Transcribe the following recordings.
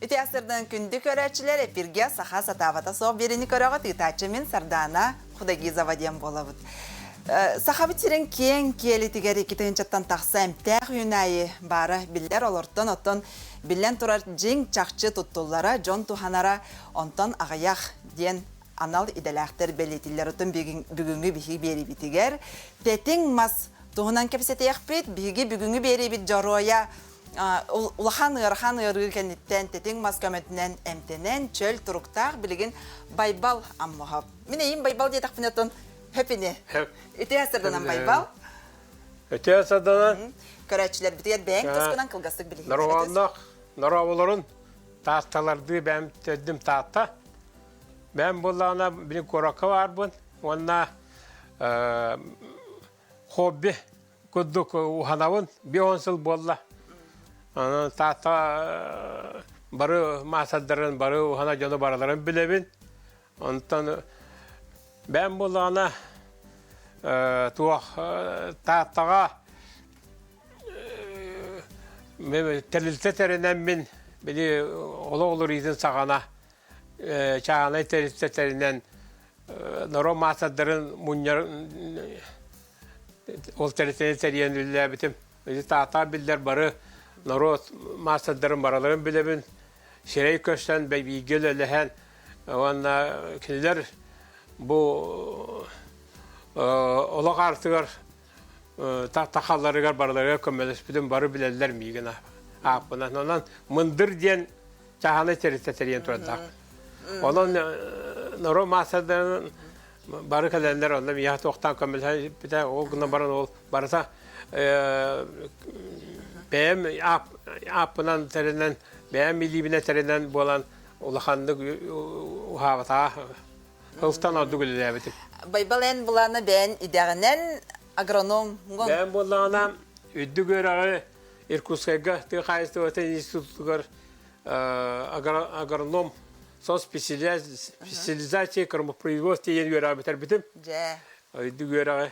Ити асырдан күндү көрөөччүлэр эпиргэ саха сатаабата суох биэриини көрөҕүт ыытааччы мин Сардаана Худагизова диэн буолабыт. Сахабыт сирин киэҥ киэлитигэр 2 тыһыынчаттан тахса эмтээх үүнээйи баара биллэр олортон оттон биллэн турар дьиҥ чахчы туттуллара дьон туһанара онтон аҕыйах диэн анал идэлээхтэр бэлиэтиллэр. Оттон бүгүҥҥү биһиги биэриибитигэр тэтиҥ мас туһунан кэпсэтиэхпит. Биһиги бүгүҥҥү биэриибит дьоруойа улахан ыарахан ыарыы кэнниттэн тэтиҥ мас көмөтүнэн эмтэнэн чөл туруктаах билигин Байбал Аммоһов. Мин эйим Байбал диэтэхпинэ оттон хөп ини. Үтүө сарданан Байбал. Үтүө сарданан. Көрөөччүлэрбитигэр бэйэҥ тускунан кылгастык билиһиннэрэ түс. Норуоннох, норуобуларын таатталардыы бэйэм төрдүм Таатта. Бэйэм буоллаҕына били куоракка баарбын уонна хобби курдук уһанабын 50 сыл буолла. Онон Таатта бары маастардарын, бары уһана дьону барыларын билэбин. Онтон бэйэм буоллаҕына туох Тааттаҕа тэрилтэ тэринэммин били олох уларыйыытын саҕана чааһынай тэрилтэ тэринэн норуот маастардарын мунньар ол тэрилтэни тэрийэн үлэлээбитим. Ити Таатаа биллэр бары норуот маастардарын барыларын билэбин. Сирэй көстөн бииргэ үлэлэһэн уонна кинилэр бу олох аартыгар тахалларыгар барыларыгар көмөлөспүтүм бары билэллэр миигин ааппынан. Онон мындыр диэн чааһынай тэрилтэ тэрийэн турардаах. Онон норуот маастардарын бары кэлэннэр онно миэхэ туохтаан көмөлөһөн ол гынан баран ол барыта бэйэм ааппынан тэринэн бэйэм илиибинэн тэринэн буолан улаханнык уһаабатаҕа ылтан ордук үлэлээбитим. Байбал эн былаана бэйэн идэҕинэн агроном Бэйэм буоллаҕына үрдүк үөрэҕи Иркутскайга тыа хаһаайыстыбатын институтугар агроном со специализация кормопроизводство диэн үөрэҕи бүтэрбитим. Дьэ. Үрдүк үөрэҕи.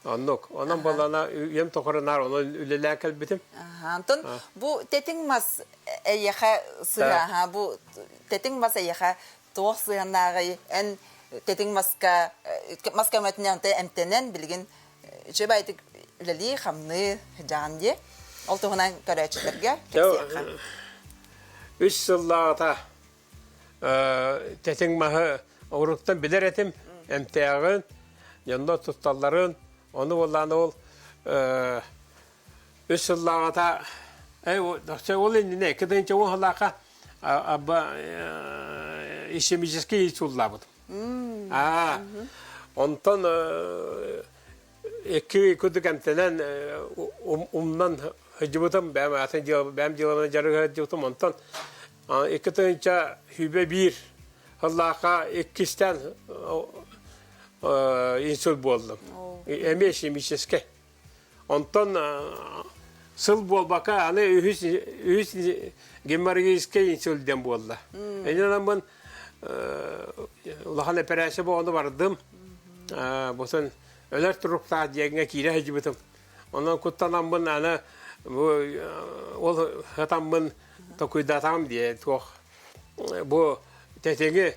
Оннук. Онон буоллаҕына үйэм тухары наар онон үлэлээн кэлбитим. Антон бу тэтиҥ мас эйиэхэ сыһыаха бу тэтиҥ мас эйиэхэ туох сыһыаннааҕый эн тэтиҥ маска мас көмөтүнэн эмтэнэн билигин үчүгэй баайдык үлэлии хамныы сылдьаҕын дии ол туһунан көрөөччүлэргэ кэпсиэххэ. Үс сыллааҕыта тэтиҥ маһы уруттан билэр этим, эмтээҕин, дьоннор тутталларын, ону буоллаан ол үс сыллааҕыта ол иннинэ 2010 сыллаахха абба ишемический суллаабытым. Аа, онтон икки курдук эмтэнэн умнан сылдьыбытым, бэйэм атын дьыала, бэйэм дьыалабынан дьарыгы сылдьыбытым. Онтон 2021 сыллаахха иккистээн инсульт буоллум. Эмиэ ишемическэй. Онтон сыл буолбакка аны үһүс үһүс геморрагическай инсульт диэн буолла. Иннинэн улахан эпэрээссийэ буолан бардым. Бутун өлөр туруктаах диэҥҥэ киирэ сылдьыбытым. Онон куттанаммын аны бу ол сатаммын токуйдатам диye туох бу тэтиҥи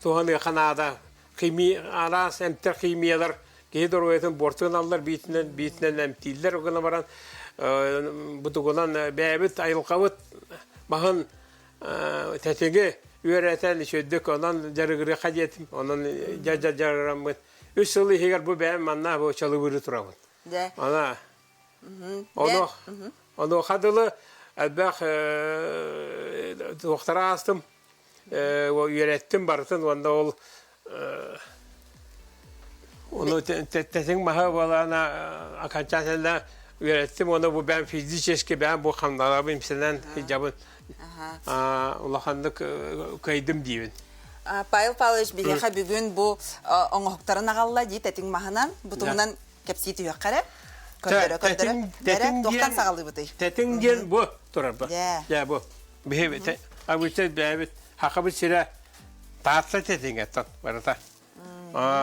туһаныахха наада химия араас эмтэр химиялар киһи доруобуйатын буортуналлар биитинэн биитинэн эмтииллэр гына баран бутугунан бэйэбит айылҕабыт маһын тэтиҥи үөрэтэн үчүгэйдик онон дьарыгырыахха диэтим онон дьарыгыраммыт үс сыл иһигэр бу бэйэм манна бу чалыбыры турабын ана ону онуоха дылы элбэх туохтара аастым үөрэттим барытын уонна ол ону тэтиҥ маһа буолаана окончательно үөрэттим уонна бу бэйэм физически бэйэм бу хамналабын имсэнэн сылдьабын улаханнык кыайдым диибин. Павел Павлович биһиэхэ бүгүн бу оҥоһуктарын аҕалла дии тэтиҥ маһынан бу туһунан кэпсии түһүөххэ эрэ. Көрдөрө көрдөрө. Эрэ туохтан саҕалыыбытый? Тэтиҥ диэн бу турар бу. Дьэ бу. Биһи абыйта бэйэбит хахабыт сирэ Таатта тэтиҥэттэн барыта.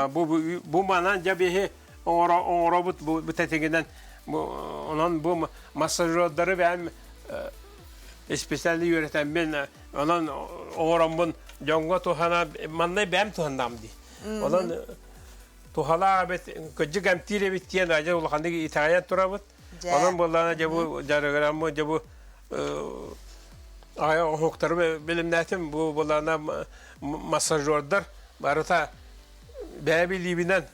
Бу бу манан дьэ биһи оҥоробут бу тэтиҥинэн онон бу массажердары бэйэм специально үөрэтэммин, онон оҥороммун дьоҥҥо туһана, манна бэйэм туһаннаам дии. Онон туһалаах эбит, кырдьык эмтиир эбит диэн адьас улаханнык итэҕэйэн турабыт. Онон буоллаҕына дьэ бу дьарыгыраммын дьэ бу аҕай оһуктары билимнээтим. Бу буоллаҕына массажердар барыта бэйэ билиибинэн.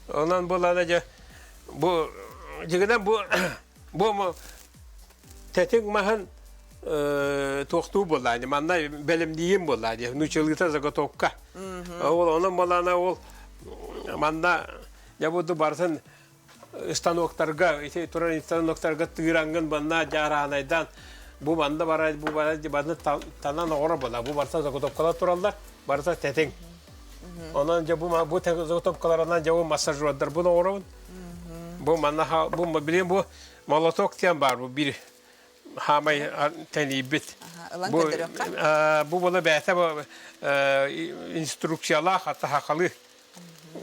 Онон буоллаҕына дьэ бу дьигинэн бу бу тэтиҥ маһын туохтуу буоллаа манна бэлэмниим буоллаа дии нучалыыта заготовка. Ол онон буоллаҕына ол манна дьэ бу барытын станоктарга ити турар станоктарга тыырангын манна дьаараанайдаан бу манна барай бу барай манна танан оҕоро була бу барыта заготовкалар тураллар барыта тэтиҥ онон дьэ бу бу заготовкаларынан дьэ бу массажердарбын оҥоробун бу манна бу билин бу молоток диэн баар бу биир хаамай тэнийбит Ылан бу көрдөрүөххэ. Бу була бэйэтэ инструкциялаах атахалыы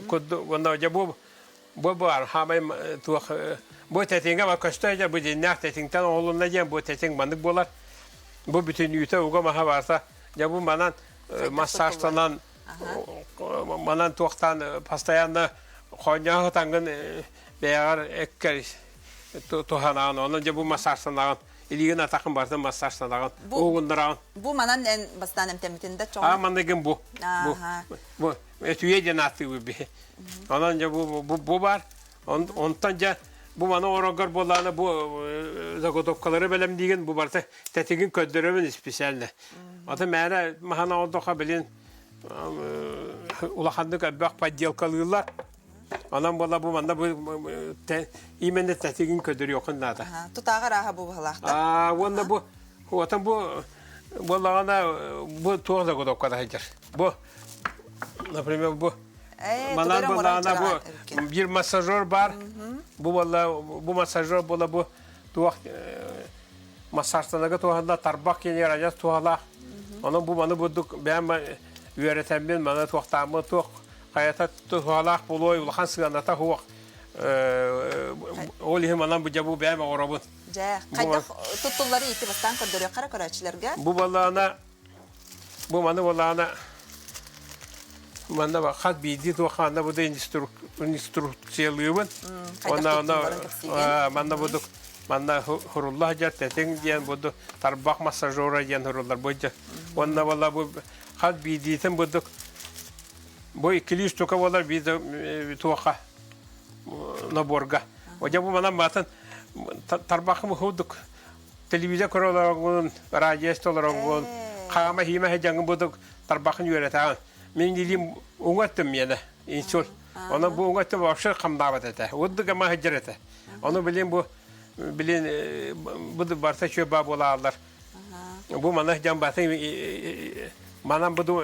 курдук уонна дьэ бу Бу баар хаамай туох бу тэтиҥэ ба көстө дьэ бу дьиннээх тэтиҥтэн оҥоһулунна диэн бу тэтиҥ маннык буолар. Бу бүтүннүүтэ уга маһа барыта дьэ бу манан массажтанан манан туохтаан постоянно хоонньоһо сытаҥҥын бэйэҕэр эккэр туһанаҕын онон дьэ бу массажтанаҕын илиигин атахын барытын массажтанаҕын уһугуннараҕын. Бу манан эн бастаан эмтэммитин да чоҕун? Аа манныгын бу. Бу. Бу өтүйэ диэн ааттыыбыт биһи. Онон дьэ бу, бу, бу баар. Онтон дьэ бу маны оҥороргор буоллаҕына бу заготовкалары бэлэмниигин бу барыта тэтигин көрдөрөбүн специально. Аты мээнэ маһан оҥордоххо билин улаханнык элбэх подделкалыыллар. Онон буолла бу манна бу именно тэтигин көрдөрүөххүн наада. Тутааҕы арааһа бу быһалаахтар. Аа уонна бу отон бу буоллаҕына бу туох заготовката сылдьар. Бу например бу Манан буоллаҕына бу биир массажер бар. Бу буолла бу массажер буола бу туох массажтанага туһанна тарбах киэнигэр адьас туһалаах. Онон бу маны бурдук бэйэм үөрэтэммин маны туохтааммын туох хайата туһалаах буолуой улахан сыаната суох. Ол иһин манан бу дьэ бу бэйэм оҥоробун. Дьэ, хайдах туттуллары ити бастаан көрдөрүөххэ эрэ көрөөччүлэргэ. Бу буоллаҕына Бу маны буоллаҕына манна хас биирдии туоххаанна бу да инструкциялыыбын. Уонна онно манна будук манна хурулла сылдьар тэтиҥ диэн буду тарбах массажера диэн хуруллар бу Уонна буолла бу хас биирдиитин будук бу иккилии штука буолар биир туохха наборга. Одьа бу манан маатын тарбахым худук телевизор көрө олороҥҥун, радио истэ олороҥҥун, хаама иһиимэ сылдьаҥҥын будук тарбахын үөрэтээҕин. Мин илиим уҥа өттүм миэнэ, инсульт. Онон бу уҥа өттүм вообще хамнаабат этэ. Уддук ама сылдьар этэ. Ону билин бу билин бу барыта үчүгэй баа буолааллар. Бу мана дьон батын манан буду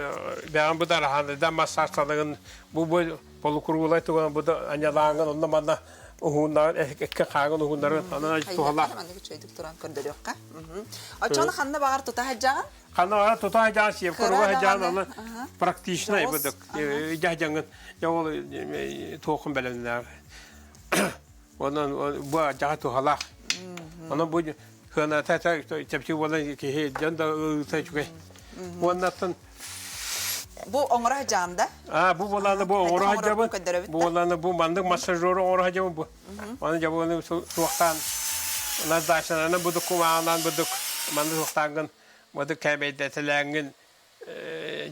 бэҕэн бу дараханыда массажтаныгын бу бу полукруглай туган бу анялааҥын онно манна уһууннарын эккэ хааҥын уһууннарын анан туһалаах. Маннык үчүгэйдик туран көрдөрүөххэ. Оччону ханна баҕар тута сылдьаҕын? Ханна баҕар тута сылдьаҕын, сиэпкэ руга сылдьаҕын, аны практичнай будук. Дьаһдьаҥын дьэ ол туохун бэлэмнээх. Онон бу дьаҕа туһалаах. Онон бу сыаната чэпчэки буолан киһи дьон да ыыта үчүгэй. Уоннаттан Бу оҥоро сылдьаҕын да? Аа, бу буолааны бу оҥоро сылдьабын. Бу буолааны бу маннык массажеру оҥоро сылдьабын бу. Аны дьабыны туохтаан наздачананы будук кумааҕынан будук маннык туохтааҥҥын будук кээмэйдэтэлээҥҥин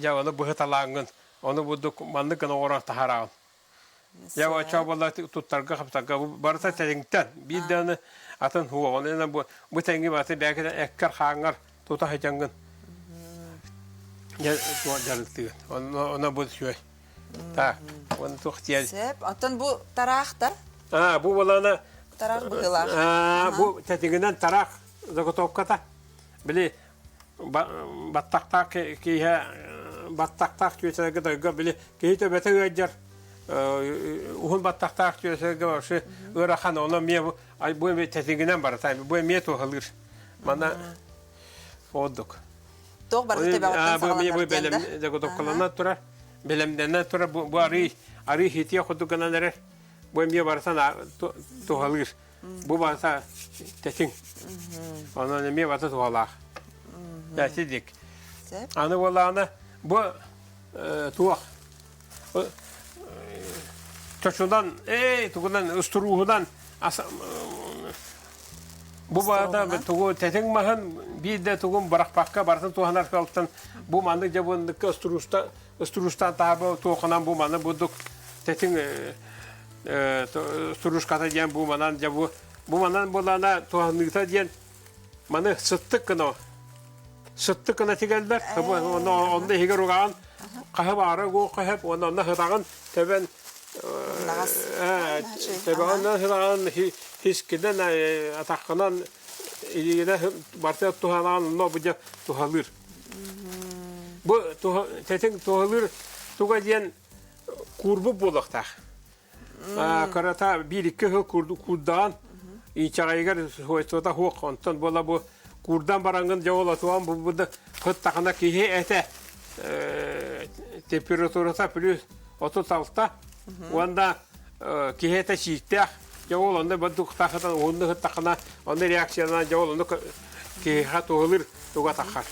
дьабаны быһыталааҥҥын ону будук маннык гына оҥорон таһаараҕын. Я очоо буолла туттарга хаптарга барыта тэриҥтэн биир даҕаны атын хуоҕун бу бу тэҥи баты бэкэ эккэр хааҥҥар тута сылдьаҥҥын дьарыктыгын. Онно бу үчүгэй. Так, оны туох диэн. Сөп. Оттон бу тараахтар? А, бу буолана Тараах быһыылаах. А, бу тэтигинэн тараах заготовката. Били баттахтаах киһи баттахтаах түөтэлэргэ дойго били киһи төбөтө ыалдьар уһун баттахтаах түөтэлэргэ вообще ыарахан ону эмиэ бу эмиэ тэтигинэн барата бу эмиэ туһалыыр мана Ордук. Туох барыта төбөҕүттэн саҕаланар диэн да? Заготовкаланан турар, бэлэмнэнэн турар, бу арыы, арыы хитиэ курдук гынан эрэр. Бу эмиэ барытын туһалыыр. Бу барыта тэтиҥ. Онон эмиэ барыта туһалаах. Дик. Аны буоллаҕына бу туох чочунан эй тугунан устурууһунан бу баата тугу тэтиҥ маһын биирдэ тугун бырахпакка барытын туһанар кыалтан бу маннык дьабынныкка устурууста устуруустаан таһаба туохунан бу маны будук тэтиҥ стружката диэн бу манан дьэ бу бу манан буоллаҕына туһаныыта диэн маны сыттык гына сыттык гына тигэллэр онно онно иһигэр угаҕын хаһы баара угуохха сөп уонна онно сытаҕын төбөн төбөҕүн сытаҕын хискинэн атаххынан илиигинэн барыта туһанаҕын онно бу дьэ туһалыыр бу тэтиҥ туһалыыр туга диэн куурбут буолуохтаах. Кырата биир-икки сыл куурдаҕан инчэҕэйигэр свойствота суох. Онтон буола бу куурдан бараҥҥын дьэ ол отуан булбут кыттахына киһи этэ температурата плюс 36 уонна киһи этэ сииктээх дьэ ол онно бадуктаахытан уһунну сыттахына онно реакциянан дьэ ол онно киһиэхэ туһалыыр туга таххар.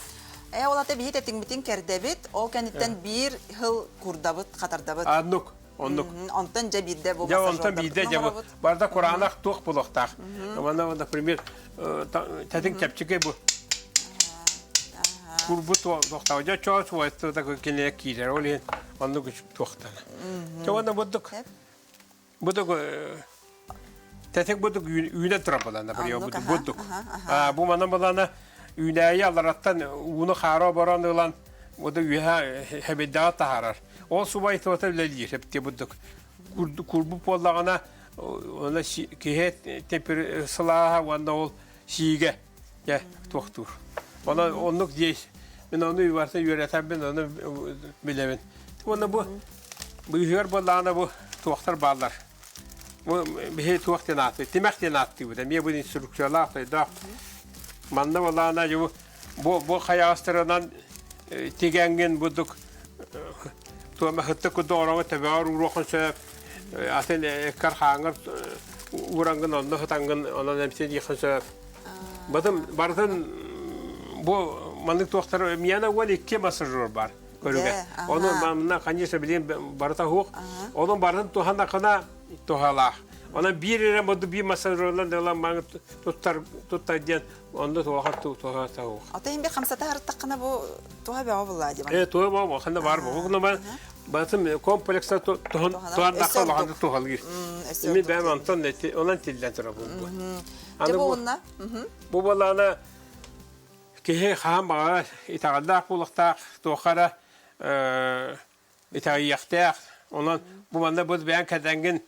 Э, ол ата биһи тэтиҥбитин кэрдэбит, ол кэнниттэн биир сыл курдабыт, хатардабыт. Оннук, оннук. Онтон дьэ биирдэ бу Дьэ онтон биирдэ дьэ бу барда кураанах туох буолуохтаах. Манна, например, тэтиҥ чэпчэки бу курбут туохтаах. Дьэ чоос свойство кинилэр киирэр. Ол иһин оннук туохтана. Дьэ уонна бурдук Бу тэтик будук үүнэн турар балана бурдук. Бу манан балана үүнээйи алараттан ууну хаара оборон ылан буду үөһэ хэбэйдэҕэ таһаарар. Ол субай туота үлэлиир эпти бурдук. Курбут буоллаҕына она киһи тепер сылааһа уонна ол сиигэ дьэ туохтуур. Онон оннук дии мин ону барыта үөрэтэрбин ону билэбин. Уонна бу быыһыгар буоллаҕына бу туохтар бааллар. Бу биһи туох диэн ааттыы, тимэх диэн ааттыыбыт. Эмиэ бу инструкциялаах, тойдоох. Манна буоллаҕына бу бу бу хайаҕастарынан тигэҥҥин бурдук туома сыттык курдук ороҥу төбөҕөр ууруоххун сөп. Атын эккэр хааҥҥар уураҥҥын онно сытаҥҥын онон эмсиэниэххин сөп. Батым барытын бу маннык туохтар миэнэ 12 массажер бар көрүгэ. Ону манна конечно билин барыта суох. Онон барытын туһанахына туһалаах. Онон биир эрэ моду биир массажерынан ылан маҥы туттар туттар диэн онно туоха туһа суох. Ото иһин бир хамсата харыттаххына бу туһа бөҕө буллаа дии. Э туһа бөҕө ханна бар бу. Гына Батым комплекса туһан туһан улахан туһалыыр. Мин бэйэм онтон онон тиллэн турабын. Аны бу бу балаана киһи хаһан баҕарар итэҕэллээх буолуохтаах, туохха эрэ итэҕийиэхтээх. Онон бу манна бу бэйэҥ кэтэҥҥин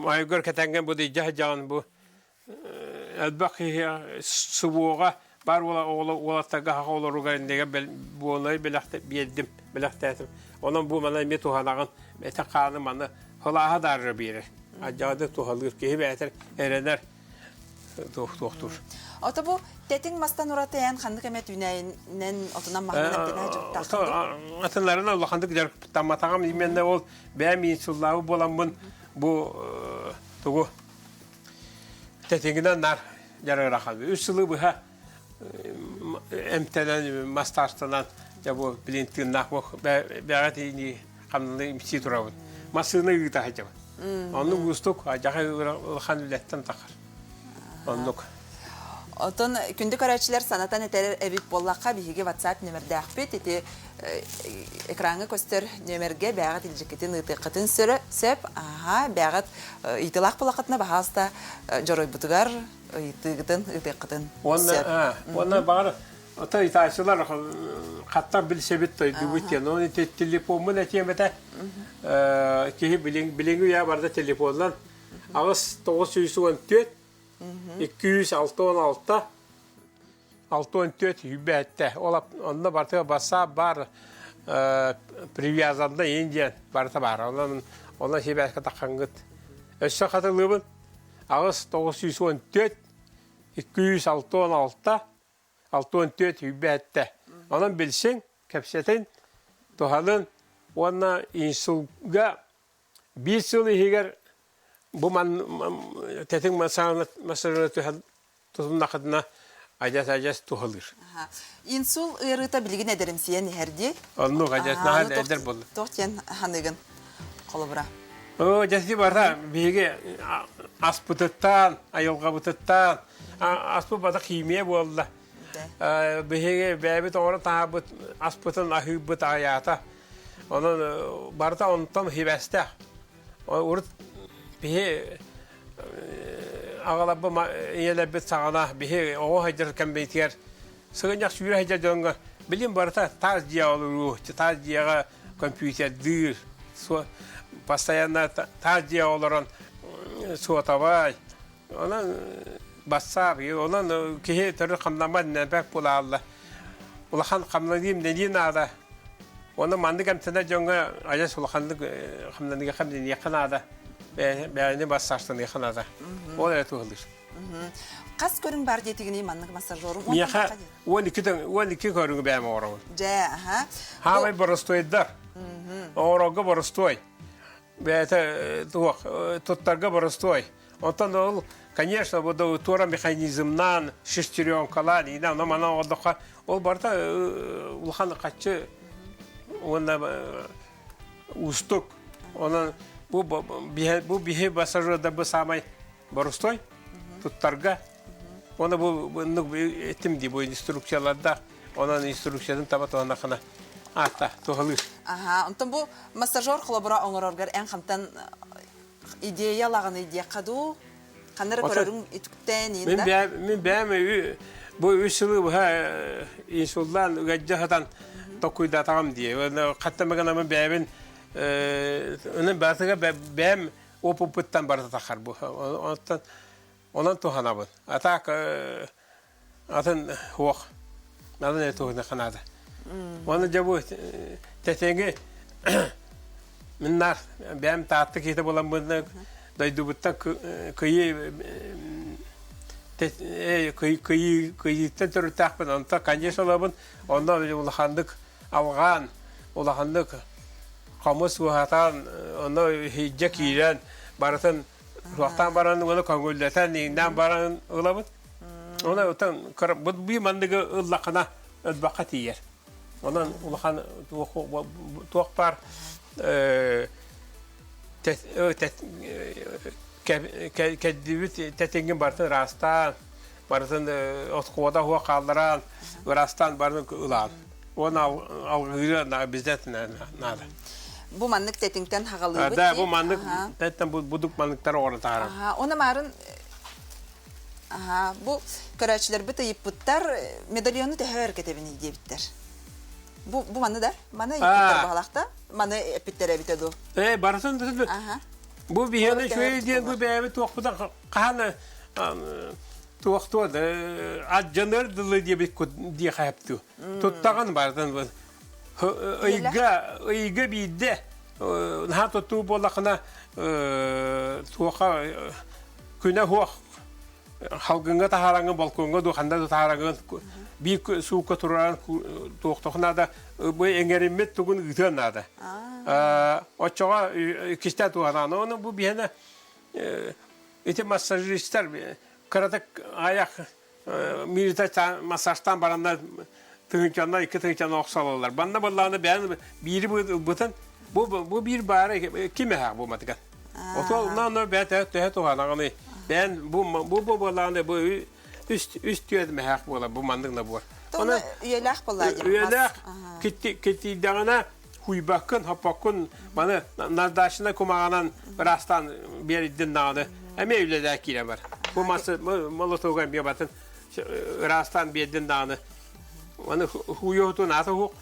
майгыр кэтэҥҥин бу илдьэ сылдьаҕын бу элбэх киһи субуоҕа баар уолаттарга хаха олоругар иннигэ буолай биэрдим бэлэхтээтим онон бу маны эмиэ туһанаҕын этэ хааны маны сылааһа даарра биэрэр адьаҕады туһалыыр киһи бээтэр эрэнэр туохтуур Ото бу тэтиҥ мастан ураты эн ханнык эмэ түүнэйинэн отунан маһынан эптэнэ дьарыктааххын Атыннарынан улаханнык дьарыктамматаҕым именно ол бэйэм инсуллаабыт буоламмын бу тугу Тэтиҥинэн наар дьарыгырахабын. Үс сылы быһа эмтэнэн, мастаастанан, дьэ бу билин тыыннаах бэҕэ тиини хамнаны имсии турабын. Массыына ыыта сылдьабын. Оннук уустук, адьаха улахан үлэттэн тахар. Оннук. Отон күндү көрөөччүлэр санатан этэр эбит буоллахха, биһиги WhatsApp нөмердээхпит. Ити экраҥҥа көстөр нүөмэргэ бэйэҕит илдьиккитин ыытыаххытын сөп. Аха, бэйэҕит ыйытыылаах буоллаххытына, баһаалыста дьоруойбутугар ыйытыыгытын ыытыаххытын сөп. Уонна баҕар ото ыйытааччылар хаттан билсэбит дойдубут диэн. Оны телефоммун этиэм этэ. Киһи билиҥҥи үйэ барда телефонунан 8 914 266 64 107. Ол онно барыта бассаап баар привязанна Индия барыта баар. Онон онон сибээскэ таххаҥҥыт. Өссө хатылыыбын 8 914 266 64 107. Онон билсиҥ, кэпсэтин, туһанын уонна инсулга биир сыл иһигэр бу ман тэтиҥ массажына түһэн тутуннахытына. Адьас-адьас туһалыыр. Инсул ыарыыта билигин эдэримсийэн иһэр дии. Оннук адьас наһаа эдэр буолла. Туох диэн ханыгын холобура? Оо, дьэси барта биһиги аспытыттан, айылҕабытыттан, аспыт бата химия буолла. Биһиги бэйэбит оҥорон таһаарбыт аспытын аһыырбыт аҕыйаата. Онон барыта онтон хибэстээх. Урут биһи аҕаларбыт ийэлэрбит саҕана биһи оҕо сылдьар кэмбитигэр сыгынньах сүүрэ сылдьар дьоҥҥо билим барыта таас дьиэ олоруу, таас дьиэҕэ компьютердыыр, постоянно таас дьиэҕэ олорон суотабай, онон бассаап, онон киһи төрүт хамнаммат нэмпэк буолаалла. Улахан хамнаныым нэнии наада. Онон маннык эмтэнэр дьоҥҥо адьас улаханнык хамнаныыга хамнаныахха наада. Бэйэни массажтаныахха наада. Ол эрэ туһалыыр. Хас көрүҥ бар диэтигиний маннык массажерум? Миэхэ 12 12 көрүҥү бэйэм оҥоробун. Дьэ, аха. Хаамай боростуойдар. Оҥорорго боростуой. Бэйэтэ туох туттарга боростуой. Онтон ол, конечно, бу туора механизмнаан, шестеренкалаан, иинэ онон манан оҥордоххо, ол барыта улахан хаччы уонна уустук. Онон бу бу биһи пассажирдарбыт саамай боростуой туттарга. Оны бу этим дии бу инструкциялардаах. Онон инструкциятын таба туһанахына аата туһалыыр. Аха, онтон бу массажер холобура оҥороргор эн хантан идея ылаҕыный диэххэ дуу? Ханна эрэ көрөрүҥ үтүктээн Мин бэйэм мин бэйэм бу үс сылы быһа инсуллаан ыгадьа сатан токуйдаатаҕым дии. Хаттан гынамын бэйэбин онон барытыгар бэйэм опыппыттан барыта тахар бу. Онтон онон туһанабын. А так атын суох. Атын эрэ туһана наада. Уонна дьэ бу тэтиҥи мин наар бэйэм Таатта киһитэ буоламмын дойдубуттан кыйы кыйы кыйыыттан төрүттээхпин онто конечно ылабын онно улаханнык алҕаан улаханнык хомус уһатан онно иһирдьэ киирэн барытын суохтаан баран уону көҥүллэтэн иҥнээн баран ылабыт Онон отон бу манныгы ыллаххына өлбөххө тиийэр. Онон улахан туох баар кэлдибит тэтиҥин барытын ыраастаан, барытын оскуода уһуох хаалларан, ыраастаан барытын ылаан. Уонна алгыыры обязательно надо. Бу маннык тэтиҥтэн хаҕалыыбыт Да, бу маннык тэтиҥтэн будук манныктар оҕоро таһаарар. Оны марын Аһаа, бу көрөөччүлэрбит ыйыппыттар, медальону төһө өр кэтэбиний диэбиттэр. Бу, бу маны да? Маны ыйыппыттар баһалаахта? Маны эппиттэр эбитэ дуу? Ээ, барытын да Бу биһиэнэ үчүгэй диэн бу бэйэбит туохпутун хаһан туохтуо да адьаныр дылы диэбит диэхэ сөптүү. Туттаҕын барытын ыйга ыйга биирдэ наһаа тутуу буоллахына туоха күнэ суох халгыҥҥа таһаараҥҥын балкоҥҥа дуу ханна да таһаараҥҥын биир суукка тураран туохтох наада бу эҥэриммит тугун ыытыан наада оччоҕо иккистээн туһанаан ону бу биһиэнэ ити массажистар кыратык айах мииритэ массажтаан бараннар тыһыынчаннар 2 тыһыынчаны охсололлор банна буоллаҕына бэйэн биири ылбытын бу бу биир баара ким эһээх бу матыган ото онно бэйэ төһө туһанаҕыный бэйэн бу бу бу буоллаҕына бу үс үс түөт мэһээх буолар бу маннык набор Онон үйэлээх буоллаа үйэлээх киттийдэҕинэ хуйбаккын хоппоккун маны нардачына кумаҕанан ыраастаан биэрдин даҕаны эмиэ үлэлээх киирэ бар бу масы молотуга эмиэ батын ыраастаан биэрдин даҕаны аны хуйуотун аата уһук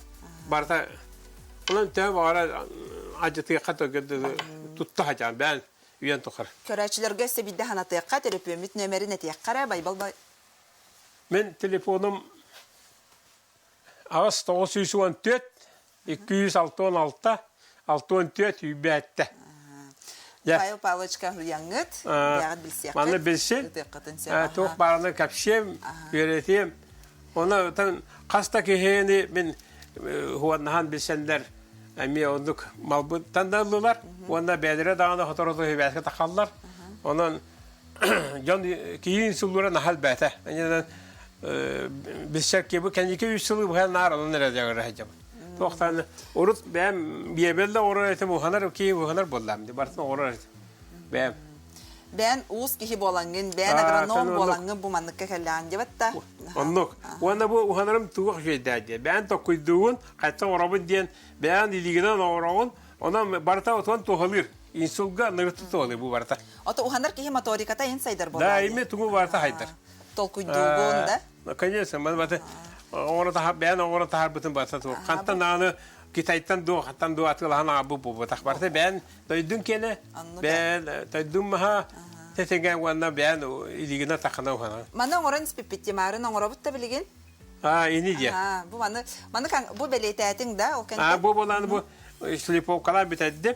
барыта онон төһө баҕара адьытыахха тутта сатаан бээн үйэн тухары Көрөөччүлэргэ өссө биирдэ санатыахха, төлөпүөммүт нүөмэрин этиэххэ эрэ, Байбал Мин телефонум 8 914 266 64 107. Павел Павловичка суруйаҥҥыт, бэйэҕит билсиэххит. Манна билсин, туох баарына кэпсиэм, үөрэтиэм. Оны хас да киһини мин хуаннаһан билсэннэр эмиэ оннук малбыттан да ыллылар уонна бэйэлэрэ даҕаны сотору сибээскэ тахаллар. Онон дьон киин суллура наһаа элбээтэ. Билсэр киһи кэнники үс сылы быһа наар онон эрэ дьаҕыра сылдьабын. Туохтан урут бэйэм биэбэл да оҥорор этим, уһанар киһи уһанар буоллаам дии, барытын оҥорор этим. Бэйэм. Бэйэн уус киһи буолаҥҥын, бэйэн агроном буолаҥҥын бу манныкка кэллэҕин диэбэт да. Оннук. Уонна бу уһанарым туох үчүгэйдээх диye. Бэйэн токкуйдуугун, хайта оҥоробун диэн, бэйэн илиигинэн оҥороҕун, онон барыта отон туһалыыр. Инсулга нырытты туһалыыр бу барыта. Ото уһанар киһи моториката ин сайдар буоллаа. Да, ими тугу барыта хайдар. Толкуйдуугун да? Конечно, мен баты оҥоро таһар бэйэн оҥоро таһарбытын барыта туох. Хантан даҕаны Китайтан дуо, хантан дуо атыылаһан аҕабыт буолбатах. Барыта бэйэн дойдун киэнэ, бэйэн дойдун маһа тэтиҥэ уонна бэйэн илиигинэ тахана уһана. Маны оҥорон испиппит Тимарын оҥоробут да билигин? А, ини диэ. Бу маны, маны бу бэлиэтээтиҥ да, ол кэнтэ? А, бу болан бу шлифовкалаан бүтэрдим.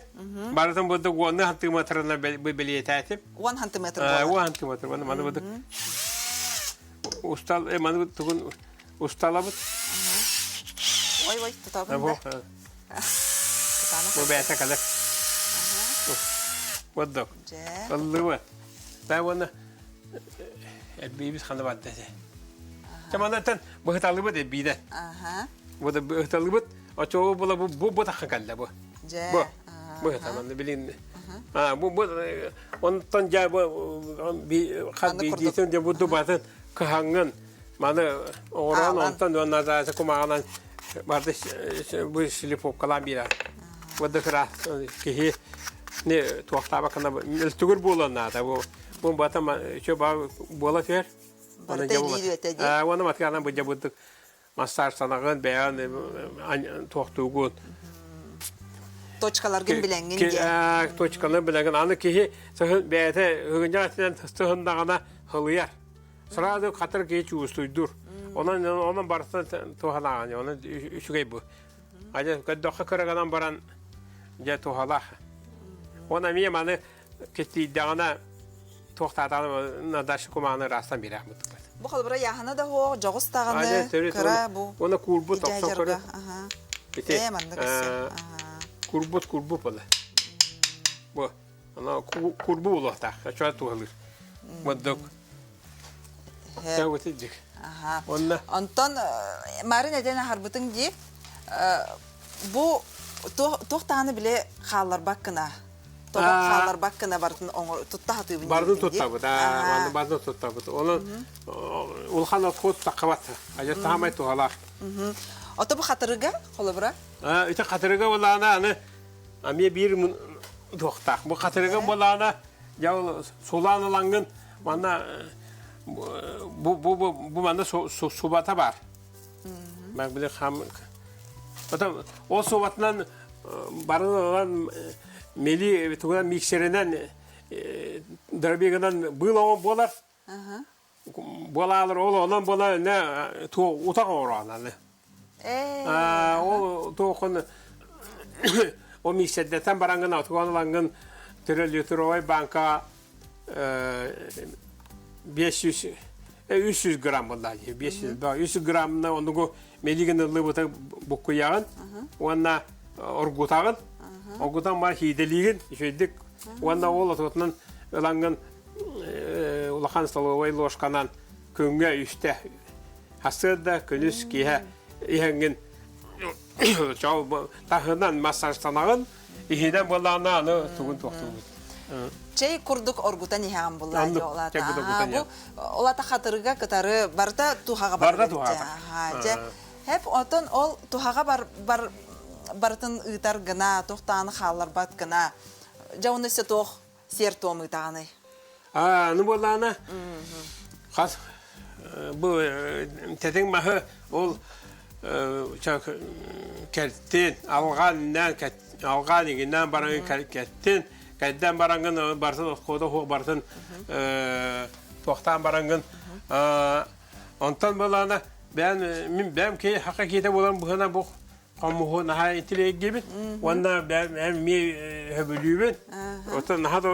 Барытын бу уонна хантыметрына бэлиэтээтим. Уон хантыметр буолар. Уон хантыметр. Маны маны бу устал маны тугун усталабыт. Ой, ой, тутабын да. Бу бэйэтэ кэлэр. Боддок. Ыллыбыт. Бай уонна эрбиибит хана барда этэ. Чаманаттан быһыталыбыт эрбиидэ. Бу да быһыталыбыт очоу була бу бу бу таххан кэллэ бу. Бу. Быһыталанны билин. А бу бу онтон жа бу хат биидиитин дьэ бу дубатын кыһаҥҥын маны оҥорон онтон уонна да кумааҕынан барды бу шлифовкалаан биэрэр. Бу да кыра киһи не туохтаабаккына өлтүгүр буолуон наада бу бу бата чө ба буола түһэр. Барыта илиир этэ дии. Уонна матканан бу дьабыдык массаж санаҕын бэйэн туохтуугун. Точкаларгын билэҥҥин диэн. Точканы билэҥин. Аны киһи бэйэтэ ыгынньах этинэн сыһыннаҕына хылыйар. Сразу хатыр киһи чуустуйдур. Онон онон барытын туһалааҕын, онон үчүгэй бу. Аны көрдөххө кыраганан баран дьэ туһалаах. Оны эмиэ маны киттиийдэҕинэ туохтаатаҕына надаш кумааны ыраастан биэрэх бутукат. Бу холобура яһана да хуох дьоҕус даҕаны кыра бу. Оны куурбут охсон көрө. Ити маннык курбут курбут була. Бу ана курбу булуохтаах. Чуа туһалыыр. Моддук. Онно Онтон Марын этэн аһарбытыҥ дии бу туох даҕаны биле хаалларбаккына тобох хаалларбаккына барытын тутта сатыыбын Бардын туттабыт, бардын туттабыт. Онон улахан отход таххабат. Ажа таамай туһалаах. Ото бу хатырыга холобура? Ити хатырыга булаана аны эмиэ биир туохтаах. Бу хатырыга булаана дьэ ол сулаан ылаҥҥын манна бу бу бу бу манна субата бар. Мен били хам Потом ол субатынан барын ылан мели тугунан миксеринэн дробигынан быыл оҥон буолар. Буолаалар ол онон буола не утах оҥороонаны. Ол туохун ол миксердэтэн бараҥҥын отуган ылаҥҥын трилитровай банка 500 300 грамм буолла дии 500 300 граммна онугу мелигин ыллыбыта буккуйаҕын уонна оргутаҕын оргутан бар хииделиигин үчүгэйдик уонна ол отутунан ылаҥҥын улахан столовай ложканан күҥҥэ үстэ Сарсыарда, күнүс, киэһэ иһэҥҥин таһынан массажтанаҕын, иһинэн буоллаҕына аны тугун туохтуубут. Чэй курдук оргутан иһэҕин буллаа олата. Бу олата хатырыга кытары барыта тухаҕа бар. Барыта тухаҕа. Дьэ, хеп отон ол тухаҕа бар бар барытын ыытар гына, тохтааны хаалларбат гына. Дьэ, оны өссө туох сиэр-туом ыытаҕыный? Аны буоллаҕына хас бу тэтиҥ маһы ол кэлтин алҕаан алҕаан иҥиннээн баран кэттин кэйдээн бараҥҥын барытын отхода суох барытын туохтаан бараҥҥын онтон буоллаҕына бэйэм мин бэйэм киһи хака киһитэ буолан быһына бу хомуһу наһаа интеллигибит уонна эмиэ сөбүлүүбүн. Оттон наһаа да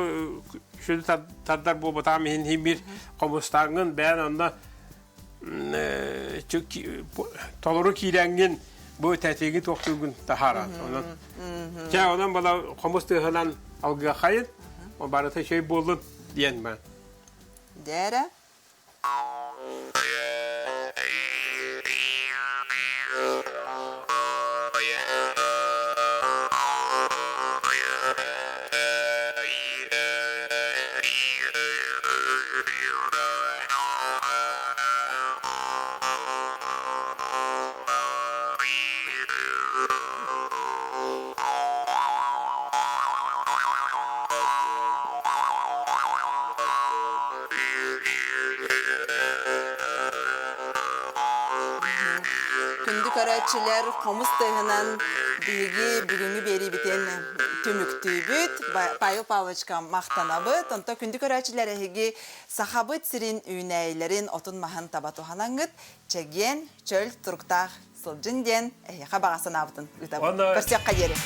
сүдү тардар буолбатаҕым иһин иһин биир хомустааҥҥын бэйэн онно толору киирэҥҥин бу тэтиги туохтуугун таһааран. Онон чэ онон бала хомус тыаһынан алгыахайын барыта үчүгэй буоллун диэн баар. Дээрэ. көрөөччүлэр, хомус тыаһынан биһиги бүгүҥҥү биэриибитин түмүктүүбүт. Павел Павловичка махтанабыт. Онто күндү көрөөччүлэр эһиги Сахабыт сирин үүнээйилэрин отун-маһын таба туһанаҥҥыт, чэгиэн, чөл туруктаах сылдьын диэн эһиэхэ баҕа санаабытын ыытабыт. Көрсүөххэ диэри.